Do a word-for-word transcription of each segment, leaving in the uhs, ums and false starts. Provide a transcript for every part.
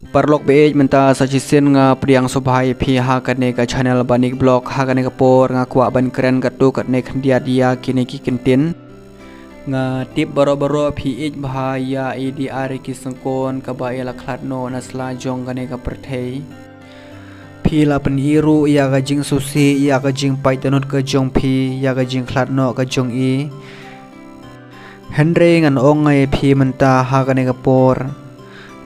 Paralok ba ïeit, mynta sa shisien nga pdiang sngewbha ïa phi ha kane ka channel ba Nick Vlog. Ha kane ka por nga kwah ban kren katto katne khyndiat ïa kine ki kyntien. Nga tip baroh baroh phi ïeit bha ïa i D R Ricky Syngkon kaba i la khlad noh na sla jong kane ka pyrthei. Phi la pyni ruh ïa ka jingsngewsih, ïa ka jingpait dohnud ka jong phi ïa ka jingkhlad noh ka jong i. Hynrei ngan ong ïa phi mynta ha kane ka por,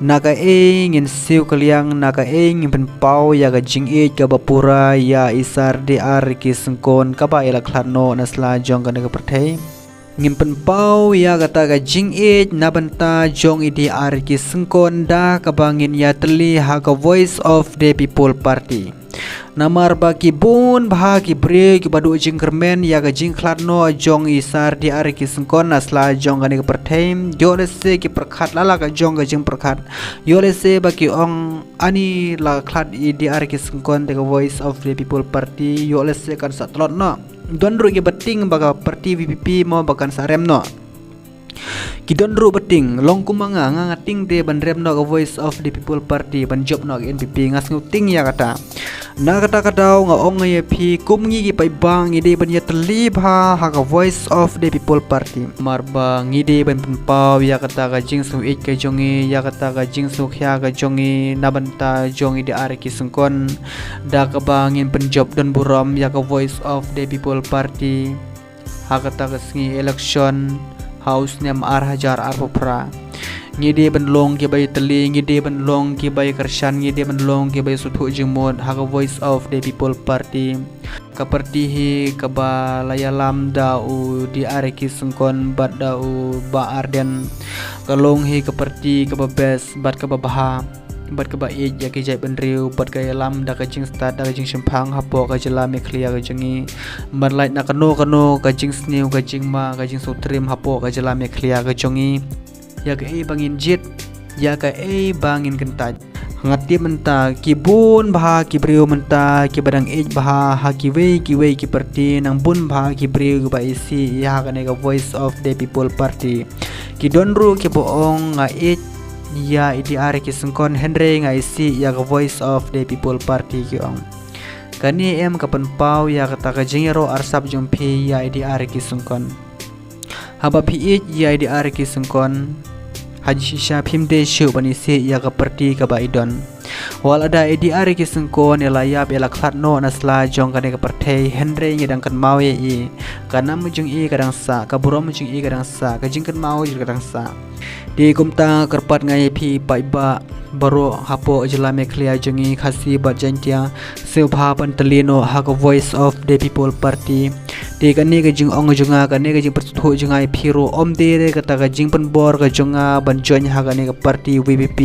na kaei ngin siew kylliang, na kaei ngin pynpaw ïa ka jingïeit kaba pura ïa i Sir D R Ricky Syngkon kaba i la khlad noh na sla jong kane ka pyrthei. Ngin pynpaw ïa kata ka jingïeit na bynta jong i D R Ricky Syngkon da kaba ngin ïatylli ha ka Voice of the People Party. Namar ba ki bun bha ki briew kiba duh jingkyrmen ïa ka jingkhlad noh jong i Sir D R Ricky Syngkon na sla jong kane ka pyrthei. Ïoh lehse ki pyrkhat la la ka jong ka jingpyrkhat. Ïoh lehse ba ki ong, ani la khlad i D R Ricky Syngkon da ka Voice of the People Party, ïoh lehse kan sa tlot noh. Don ruh kiba tieng ba ka party V P P mo ba kan sa rem noh. Ki don ruh ba tieng, long kum ma nga, nga, nga tieng te ban rem noh ka Voice of the People Party, ban jop noh ka N P P, nga sngewtieng ïa kata. Na kata ka daw nga ong ïa phi, kum ngi ki paidbah ngi dei ban ïatylli bha ha ka Voice of the People Party. Namar ba ngi dei ban pynpaw ïa kata ka jingsngewsih ka jong ngi, ïa kata ka jingsngewkhia ka jong ngi na bynta jong i D R Ricky Syngkon. Da kaba ngin pynjop don burom ïa ka Voice of the People Party ha kata ka sngi election ha u snem ar hajar arphew phra. Ngi dei ban long kiba ïatylli, ngi dei ban long kiba ïakyrshan, ngi dei ban long kiba ïasngewthuh jingmut ha ka Voice of the People Party. Ka party hi kaba la ïalam da u D R Ricky Syngkon bad da u Bah Ardent. Ka long hi ka party kaba best bad kaba bha bad kaba ïeit ïa ki jaitbynriew, bad ka ïalam da ka jingstad, da ka jingshemphang hapoh ka jylla Meghalaya ka jong ngi. Ban lait na kano kano ka jingsniew, ka jingma, ka jingsngewtriem hapoh ka jylla Meghalaya ka jong ngi. Ïa kaei ba ngin jied, ïa kaei ba ngin kyntait. Nga tip mynta ki bun bha ki briew mynta kiba dang ïeit bha ha kiwei kiwei ki party, nang bun bha ki briew kiba isih ïa kane ka Voice of the People Party. Ki don ruh kiba ong, nga ïeit ïa i D R Ricky Syngkon, hynrei nga isih ïa ka Voice of the People Party, ki ong. Kane em ka pynpaw ïa kata ka jingïaroh arsap jong phi ïa i D R Ricky Syngkon? Haba phi ïeit ïa i D R Ricky Syngkon, ha jingshisha phim dei shuh ban isih ïa ka party kaba i don. Wat lada i D R Ricky Syngkon i la ïap, i la khlad noh na sla jong kane ka pyrthei, hynrei ngi dang kynmaw ïa i. Ka nam ka jong i ka dang sah, ka burom ka jong i ka dang sah, ka jingkynmaw jong i ka dang sah. Te kumta kyrpad nga ïa phi paidbah baroh hapoh jylla Meghalaya jong ngi, Khasi bad Jaiñtia, sngewbha ban tylli noh ha ka Voice of the People Party. Te kane ka jingong jong nga, kane ka jingpynsngewthuh jong nga ïa phi ruh, ym dei re kata ka jingpynbor ka jong nga ban join ha kane ka party V P P.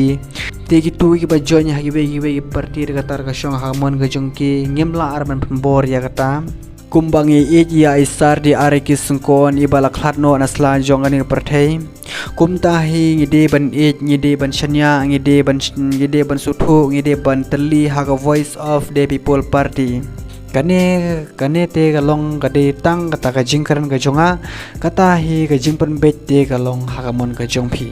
Te kito kiba join ha kiwei kiwei ki party re kata ka shong ha ka mon ka jong ki, ngim lah ar ban pynbor ïa kata. Kumba ngi ïeit ïa i Sir D R Ricky Syngkon iba la khlad noh na sla jong kane ka pyrthei, kumta hi ngi dei ban ïeit, ngi dei ban shaniah, ngi dei ban, ngi dei ban sngewthuh, ngi dei ban tylli ha ka Voice of the People Party. Kane, kane te ka long ka dei tang kata ka jingkren ka jong nga, kata hi ka jingpynbeit te ka long ha ka mon ka jong phi.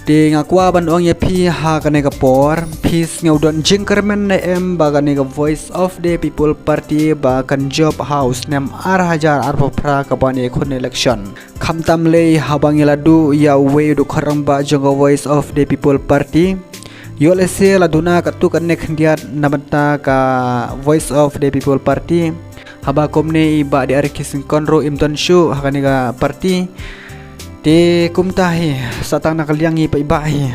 Te nga kwah ban ong ïa phi ha kane ka por, phi sngew don jingkyrmen ne em ba kane ka Voice of the People Party ba kan jop ha u snem ar hajar arphew phra kaban ïakhun election? Khamtam lei haba ngi la duh ïa uwei u dkhot rangbah jong ka Voice of the People Party. Ïoh lehse la duna katto katne khyndiat na bynta ka Voice of the People Party. Haba kumne i Bah D R Ricky Syngkon ruh im don shuh ha kane ka party. Te kumta hi, sa tang na ka liang i paidbah hi.